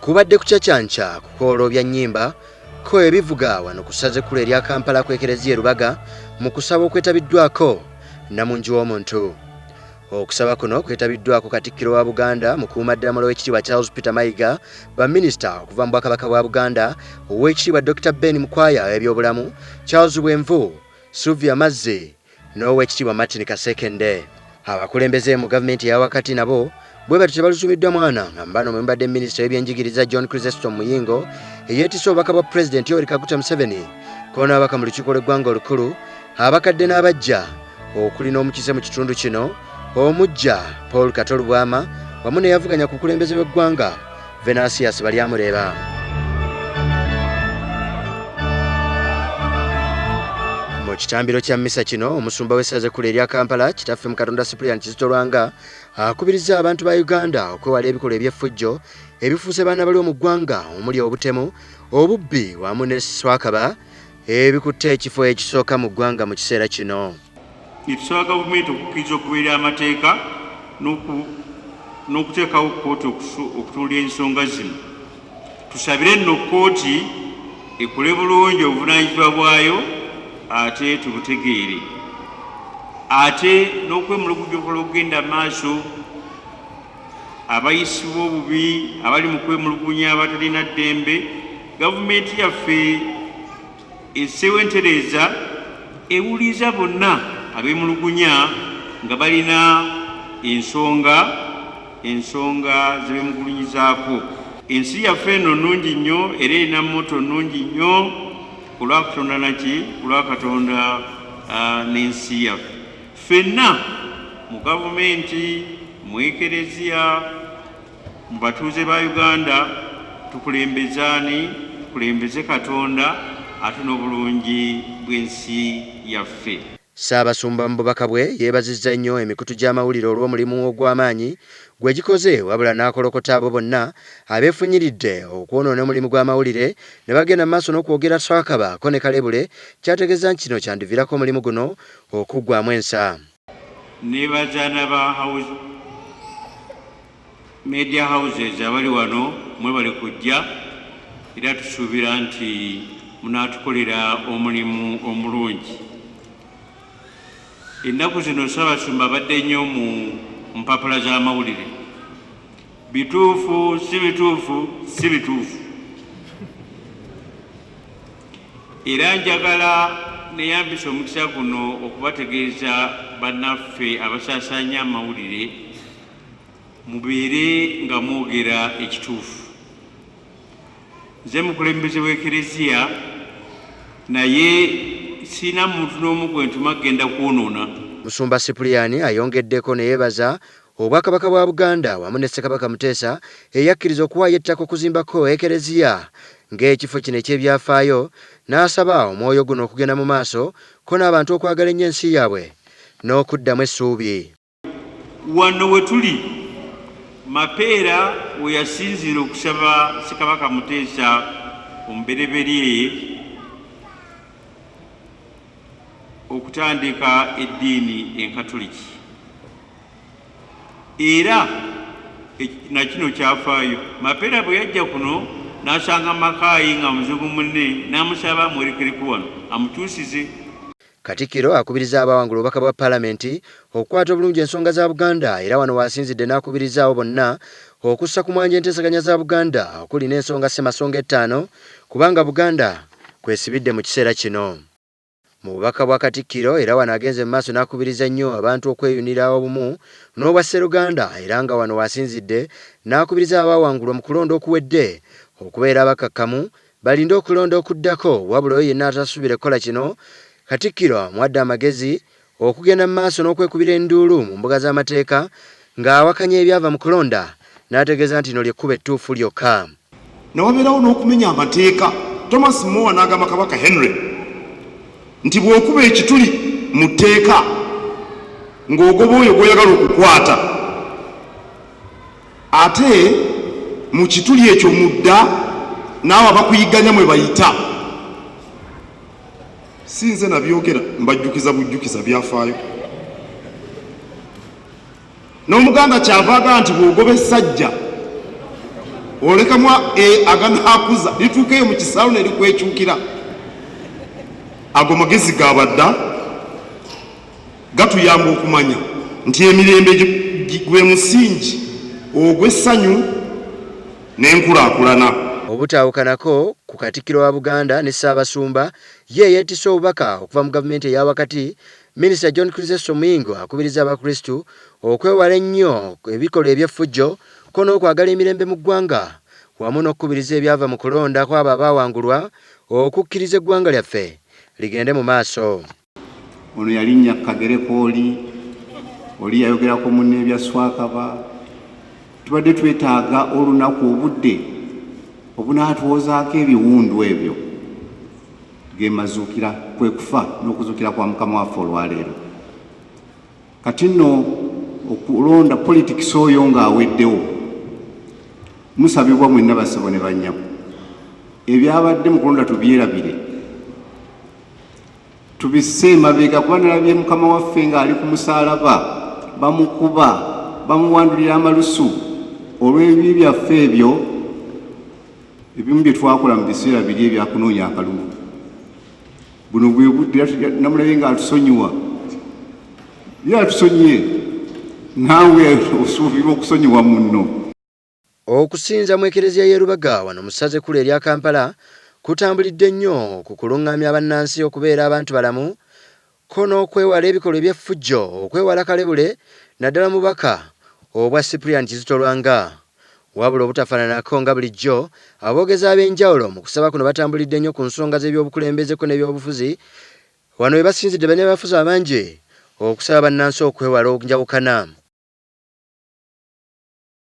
Kubadde kucacanca kukooloobya nnyimba ko ebivuga wano ku ssaza ekkulu erya Kampala ku Ekereziya e Lubaga mu kusaba okwetabiddwako nnamungi w'omuntu. Okusaba kuno kwetabiddwako Katikkiro wa Buganda Mukuumaddamula Oweekitiibwa Charles Peter Mayiga, baminisita okuva mu Bwakabaka bwa Buganda, Oweekitiibwa Dokita Ben Mukwaya ow'ebyobulamu, Charles Bwenvu, Sylvia Mazzi n'Oweekitiibwa Martin Kasekende. Abakulembeze mu gavumenti eya wakati nabo bwe batyo tebalusumiddwa mwana nga mbano mwe mubadde minisita w'ebyenjigiriza John Chrysostom Muyingo eyeetisse obubaka bwa Pulezidenti Yoweri Kaguta Museveni ko n'ababaka mu lukiiko lw'eggwanga olukulu abakadde n'abaggya okuli n'omukiise mu kitundu kino omuggya Paul Kato Lubwama wamu n'eyavuganya ku bukulembeze bw'eggwanga Venansius Baryamureeba. Mu kitambiro kya mmisa kino omusumba w'essaza ekkulu erya Kampala Kitaffe mu Katonda Cyprian Kizito Lwanga akubirizza abantu ba Uganda okwewala ebikolwa eby'effujjo ebifuuse baana baliwo mu ggwanga omuli obutemu, obubbi wamu ne swakaba ebikutte ekifo ekisooka mu ggwanga mu kiseera kino. Netusaba gavumenti okukkiriza okubeera amateeka n'okuteekawo kkooti okutunuulira ensonga zino. Tusabire nno kkooti ekole bulungi obuvunaanyizibwa bwayo ate tubutegeere ate n'okwemulugunya okulala okugenda maaso abayisibwa obubi abali mu kwemulugunya abatalina ddembe gavumenti yaffe Esseewo entereeza ewuliriza bonna abeemulugunya nga balina ensonga ensonga ze beemugulunyizaako. Ensi yaffe eno nnungi nnyo era erina motto nnungi nnyo ku lwa Katonda naki ku lwa Katonda n'ensi yaffe. Ffenna mu gavumenti, mu Ekereziya, Mu batuuze ba Uganda tukulembeze ani? Tukulembeze Katonda ate n'obulungi bw'ensi yaffe. Ssaabasumba mu bubaka bwe yeebazizza nnyo emikutu gy'amawulire olw'omulimu ogw'amaanyi gwe gikoze wabula n'akolokota abo bonna abeefunyiridde okwonoona omulimu gw'amawulire ne bagenda mu maaso n'okwogera swakaba ko ne kalebule ky'ategeeza nti kino kyandiviirako omulimu guno okuggwaamu ensa. Nebaza naba house media houses abali wano mwebale kujja era tusuubira nti munaatukolera omulimu omulungi. Ennaku zino Ssaabasumba abadde nnyo mu mpapula z'amawulire. Bituufu si bituufu si bituufu. Era njagala neyambise omukisa guno okubategeeza bannaffe abasaasaanya amawulire mubeere nga mwogera ekituufu. Nze mukulembeze w'Ekereziya naye sirina muntu n'omu gwe ntuma kugenda kwonoona. Musumba Sipuliyani ayongeddeko neyebaza Obwakabaka bwa Buganda wamu ne Ssekabaka Muteesa eyakkiriza okuwaayo ettaka okuzimbako Ekereziya ng'ekifo kino eky'ebyafaayo n'asaba omwoyo guno okugenda mu maaso kko n'abantu okwagala ennyo ensi yaabwe n'okuddamu essuubi. Wano we tuli Mapeera we yasinziira okusaba Ssekabaka Muteesa omubereberye okutandika eddiini Enkatoliki. Era na kino kyafaayo. Mapeera bwe yajja kuno n'asanga Makaayi nga muzungu munne n'amusaba amwerekereko wano amukyusize. Katikkiro akubirizza abaawangula obubaka bwa Palamenti okukwata obulungi ensonga za Buganda era wano w'asinzidde n'akubiriza abo bonna okussa ku mwanjo enteeseganya za Buganda okuli n'ensonga Ssemasonga ettaano kubanga Buganda kwesibidde mu kiseera kino. Mu bubaka bwa Katikkiro era wano agenze mu maaso n'akubiriza nnyo abantu okweyunira obumu n'obwa sseruganda era nga wano w'asinzidde n'akubiriza abaawangulwa mu kulonda okuwedde okubeera abakakkamu balinde okulonda okuddako wabula oyo yenna atasuubire kukola kino Katikkiro amuwadde amagezi okugenda mu maaso n'okwekubira enduulu mu mbuga z'amateeka ng'awakanya ebyava mu kulonda n'ategeeza nti lino ly'ekkubo ettuufu lyokka. Ne wabeerawo n'okumenya amateeka. Thomas More n'agamba Kabaka Henry nti bw'okuba ekituli mu tteeka ng'ogoba oyo gw'oyagala okukwata ate mu kituli ekyo mudda n'abo abakuyigganya mwe bayita. Si nze nabyogera, mbajjukiza bujjukiza byafaayo. N'Omuganda kyava agamba nti bw'ogoba essajja Olekamu e, aganaakuza lituuka eyo mu kisaalu ne likwekyukira. Ago magezi ga badda gatuyamba okumanya nti emirembe gwe musingi ogw'essanyu n'enkulaakulana. Obutaawukanako ku Katikkiro wa Buganda ne Ssaabasumba, ye eyeetisse obubaka okuva mu gavumenti eya wakati, Minisita John Chrysostom Muyingo akubirizza Abakristu okwewala ennyo ebikolwa eby'effujjo ko n'okwagala emirembe mu ggwanga wamu n'okukubiriza ebyava mu kulonda kw'abo abaawangulwa okukkiriza eggwanga lyaffe ligende mu maaso. Ono yalinnya ku kagere k'oli, oli yayogerako munne ebya Swakaba. Tubadde twetaaga olunaku obudde obunaatwozaako ebiwundu ebyo, ge mazuukira, kwe kufa n'okuzuukira kwa Mukama waffe olwaleero. Kati nno okulonda politikisi oyo ng'aweddewo, musabibwa mwenna bassebo ne bannyabo, ebyabadde mu kulonda tubyerabire. Tubisse emabega kuba nalabye Mukama waffe ng'ali ku musaalaba bamukuba, bamuwandulira amalusu olw'ebibi byaffe ebyo ebimu bye twakola mu biseera biri ebyakunoonya akalulu. Buno bwe budde namulabye ng'atusonyiwa, ye atusonyiye, naawe osuubirwa okusonyiwa munno. Okusinza mu Ekereziya y'e Lubaga wano mu ssaza ekkulu erya Kampala kutambulidde nnyo ku kulung'amya bannansi okubeera abantu balamu ko n'okwewala ebikolwa eby'effujjo okwewala kalebule naddala mu bubaka obwa Cyprian Kizito Lwanga. Wabula obutafaananako nga bulijjo, aboogezi ab'enjawulo mu kusaba kuno batambulidde nnyo ku nsonga z'ebyobukulembeze ko n'ebyobufuzi Wano we basinzidde bannabyabufuzi abangi okusaba bannansi okwewala okunjawukana.